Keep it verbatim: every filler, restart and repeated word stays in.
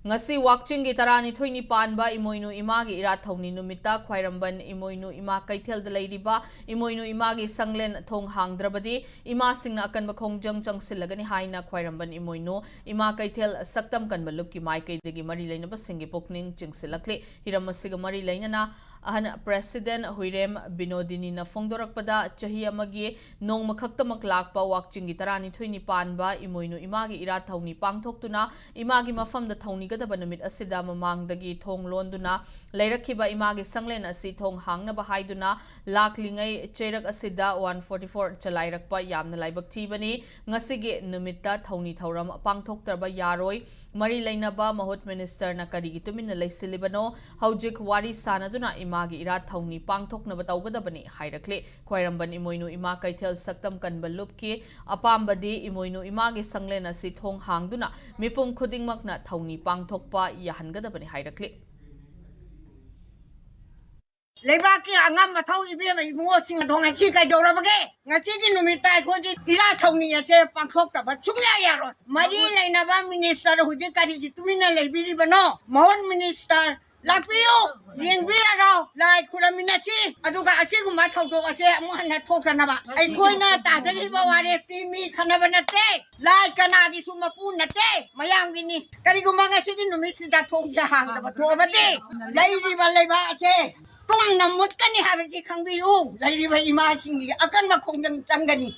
ꯉꯁꯤ ꯋꯥꯛꯆꯤꯡꯒꯤ ꯇꯔꯥꯅꯤꯊꯣꯏꯅꯤ ꯄꯥꯟꯕ ꯏꯃꯣꯏꯅꯨ ꯏꯃꯥꯒꯤ ꯏꯔꯥꯠ ꯊꯧꯅꯤ ꯅꯨꯃꯤꯠꯇ ꯈ꯭ꯋꯥꯏꯔꯝꯕꯟ ꯏꯃꯣꯏꯅꯨ ꯏꯃꯥ ꯀꯩꯊꯦꯜꯗ ꯂꯩꯔꯤꯕ ꯏꯃꯣꯏꯅꯨ ꯏꯃꯥꯒꯤ ꯁꯪꯂꯦꯟ ꯊꯣꯡ ꯍꯥꯡꯗ꯭ꯔꯕꯗꯤ ꯏꯃꯥꯁꯤꯡꯅ ꯑꯀꯟꯕ ꯈꯣꯡꯖꯪ ꯆꯪꯁꯤꯜꯂꯒꯅꯤ ꯍꯥꯏꯅ ꯈ꯭ꯋꯥꯏꯔꯝꯕꯟ ꯏꯃꯣꯏꯅꯨ ꯏꯃꯥ ꯀꯩꯊꯦꯜ ꯁꯛꯇꯝ ꯀꯟꯕ ꯂꯨꯞꯀꯤ ꯃꯥꯏꯀꯩꯗꯒꯤ ꯃꯔꯤ ꯂꯩꯅꯕꯁꯤꯡꯒꯤ ꯄꯨꯛꯅꯤꯡ ꯆꯤꯡꯁꯤꯜꯂꯛꯂꯤ꯫ ꯍꯤꯔꯝ ꯑꯁꯤꯒ ꯃꯔꯤ ꯂꯩꯅꯅ ꯑꯍꯟ ꯄ꯭ꯔꯦꯁꯤꯗꯦꯟ ꯍꯨꯏꯔꯦꯝ ꯕꯤꯅꯣꯗꯤꯅꯤꯅ ꯐꯣꯡꯗꯣꯔꯛꯄꯗ, ꯆꯍꯤ ꯑꯃꯒꯤ ꯅꯣꯡꯃ ꯈꯛꯇꯃꯛ ꯂꯥꯛꯄ ꯋꯥꯛꯆꯤꯡꯒꯤ ꯇꯔꯥꯅꯤꯊꯣꯏꯅꯤ ꯄꯥꯟꯕ ꯏꯃꯣꯏꯅꯨ ꯏꯃꯥꯒꯤ ꯏꯔꯥꯠ ꯊꯧꯅꯤ ꯄꯥꯡꯊꯣꯛꯇꯨꯅ ꯏꯃꯥꯒꯤ ꯃꯐꯝꯗ ꯊꯧꯅꯤꯒꯗꯕ ꯅꯨꯃꯤꯠ ꯑꯁꯤꯗ ꯃꯃꯥꯡꯗꯒꯤ ꯊꯣꯡ ꯂꯣꯟꯗꯨꯅ ꯂꯩꯔꯛꯈꯤꯕ ꯏꯃꯥꯒꯤ ꯁꯪꯂꯦꯟ ꯑꯁꯤ ꯊꯣꯡ ꯍꯥꯡꯅꯕ ꯍꯥꯏꯗꯨꯅ ꯂꯥꯛꯂꯤꯉꯩ ꯆꯩꯔꯛ ꯑꯁꯤꯗ ꯋꯥꯟ ꯐꯣꯔꯇꯤ ꯐꯣꯔ ꯆꯂꯥꯏꯔꯛꯄ ꯌꯥꯝꯅ ꯂꯥꯏꯕꯛ ꯊꯤꯕꯅꯤ꯫ ꯉꯁꯤꯒꯤ ꯅꯨꯃꯤꯠꯇ ꯊꯧꯅꯤ ꯊꯧꯔꯝ ꯄꯥꯡꯊꯣꯛꯇ꯭ꯔꯕ ꯌꯥꯔꯣꯏ꯫ ꯃꯔꯤ ꯂꯩꯅꯕ ꯃꯍꯨꯠ ꯃꯤꯅꯤꯁꯇꯔꯅ ꯀꯔꯤꯒꯤ ꯇꯨꯃꯤꯟꯅ ꯂꯩꯁꯤꯜꯂꯤꯕꯅꯣ? ꯍꯧꯖꯤꯛ ꯋꯥꯔꯤ ꯁꯥꯅꯗꯨꯅ ꯏꯃꯥꯒꯤ ꯏꯔꯥꯠ ꯊꯧꯅꯤ ꯄꯥꯡꯊꯣꯛꯅꯕ ꯇꯧꯒꯗꯕꯅꯤ ꯍꯥꯏꯔꯛꯂꯤ꯫ ꯈ꯭ꯋꯥꯏꯔꯝꯕꯟ ꯏꯃꯣꯏꯅꯨ ꯏꯃꯥ ꯀꯩꯊꯦꯜ ꯁꯛꯇꯝ ꯀꯟꯕ ꯂꯨꯞꯀꯤ ꯑꯄꯥꯝꯕꯗꯤ ꯏꯃꯣꯏꯅꯨ ꯏꯃꯥꯒꯤ ꯁꯪꯂꯦꯟ ꯑꯁꯤ ꯊꯣꯡ ꯍꯥꯡꯗꯨꯅ ꯃꯤꯄꯨꯝ ꯈꯨꯗꯤꯡꯃꯛꯅ ꯊꯧꯅꯤ ꯄꯥꯡꯊꯣꯛꯄ ꯌꯥꯍꯟꯒꯗꯕꯅꯤ ꯍꯥꯏꯔꯛꯂꯤ꯫ ꯂꯩꯕꯥꯛꯀꯤ ꯑꯉꯝ ꯑꯊꯧ ꯏꯕꯦꯝꯃ ꯏꯕꯨꯡꯉꯣꯁꯤꯡ ꯑꯗꯣ ꯉꯁꯤ ꯀꯩꯗꯧꯔꯕꯒꯦ? ꯉꯁꯤꯒꯤ ꯅꯨꯃꯤꯠꯇ ꯑꯩꯈꯣꯏꯒꯤ ꯏꯔꯥꯠ ꯊꯧꯅꯤ ꯑꯁꯦ ꯄꯥꯡꯊꯣꯛꯇꯕ ꯁꯨꯡꯌꯥ ꯌꯥꯔꯣꯏ꯫ ꯃꯔꯤ ꯂꯩꯅꯕ ꯃꯤꯅꯤꯁꯇꯔ ꯍꯧꯖꯤꯛ ꯀꯔꯤꯒꯤ ꯇꯨꯃꯤꯟꯅ ꯂꯩꯕꯤꯔꯤꯕꯅꯣ? ꯃꯍꯨꯠ ꯃꯤꯅꯤꯁꯇꯔ ꯂꯥꯛꯄꯤꯌꯨ, ꯌꯦꯡꯕꯤꯔꯔꯣ꯫ ꯂꯥꯏ ꯈꯨꯔꯝꯃꯤꯟꯅꯁꯤ, ꯑꯗꯨꯒ ꯑꯁꯤꯒꯨꯝꯕ ꯊꯧꯗꯣꯛ ꯑꯁꯦ ꯑꯃꯨꯛ ꯍꯟꯅ ꯊꯣꯛꯇꯅꯕ꯫ ꯑꯩꯈꯣꯏꯅ ꯇꯥꯖꯔꯤꯕ ꯋꯥꯔꯦꯞꯇꯤ ꯃꯤ ꯈꯟꯅꯕ ꯅꯠꯇꯦ, ꯂꯥꯏ ꯀꯅꯥꯒꯤꯁꯨ ꯃꯄꯨ ꯅꯠꯇꯦ, ꯃꯌꯥꯝꯒꯤꯅꯤ꯫ ꯀꯔꯤꯒꯨꯝꯕ ꯉꯁꯤꯒꯤ ꯅꯨꯃꯤꯠꯁꯤꯗ ꯊꯣꯡꯁꯦ ꯍꯥꯡꯗꯕ ꯊꯣꯛꯑꯕꯗꯤ ꯂꯩꯔꯤꯕ ꯂꯩꯕꯥꯛ ꯑꯁꯦ ꯇꯨꯝꯅ ꯃꯨꯠꯀꯅꯤ ꯍꯥꯏꯕꯁꯤ ꯈꯪꯕꯤꯌꯨ꯫ ꯂꯩꯔꯤꯕ ꯏꯃꯥꯁꯤꯡꯒꯤ ꯑꯀꯟꯕ ꯈꯣꯡꯖꯪ ꯆꯪꯒꯅꯤ꯫